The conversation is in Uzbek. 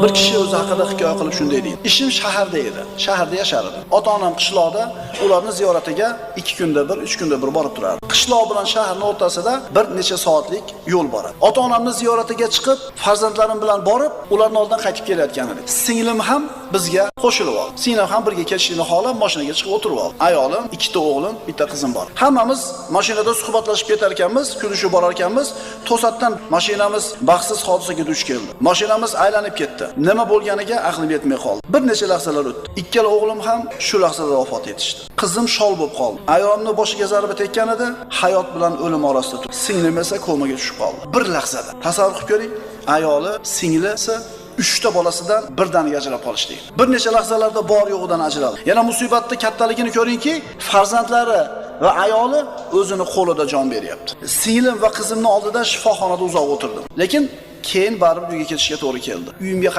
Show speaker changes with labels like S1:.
S1: Bir kishi o'zi haqida hikoya qilib shunday deydi. Ishim shaharda edi. Shaharda yashar edim. Ota-onam qishloqda, ularni ziyoratiga 2 kunda bir, 3 kunda bir borib turardim. Qishloq bilan shaharning o'rtasida bir necha soatlik yo'l bor. Ota-onamni ziyoratiga chiqib, farzandlarim bilan borib, ularning oldidan qaytib kelayotgan edik. Singlim ham bizga qo'shilib oldi. Singlim ham birga ketishini xohlab, mashinaga chiqib o'tirib oldi. Ayolim, ikkita o'g'lim, bitta qizim bor. Hammamiz mashinada suhbatlashib ketar ekanmiz, kulishib borar ekanmiz. To'satdan mashinamiz baxtsiz hodisaga duch keldi. Mashinamiz aylanib ketdi. Nima bo'lganiga aqlim yetmay qoldi. Bir necha lahzalar o'tdi. Ikkala o'g'lim ham shu lahzada vafot etishdi. Qizim shol bo'lib qoldi. Ayolimni boshiga zarba tekkan edi, hayot bilan o'lim orasida turdi. Singlim esa komaga tushib qoldi. Bir lahzada. Tasavvur qilib ko'ring, ayoli, singlisi 3 ta bolasidan birdaniga ajrab qolishdi. Bir necha lahzalarda bor yo'g'idan ajraldi. Yana musibatning kattaligini ko'ringki, farzandlari va ayoli o'zini qo'lida jon beryapti. Singlim va qizimning oldida shifoxonada uzoq o'tirdim. Lekin keyin baribir uyga ketishga to'g'ri keldi. Uyimga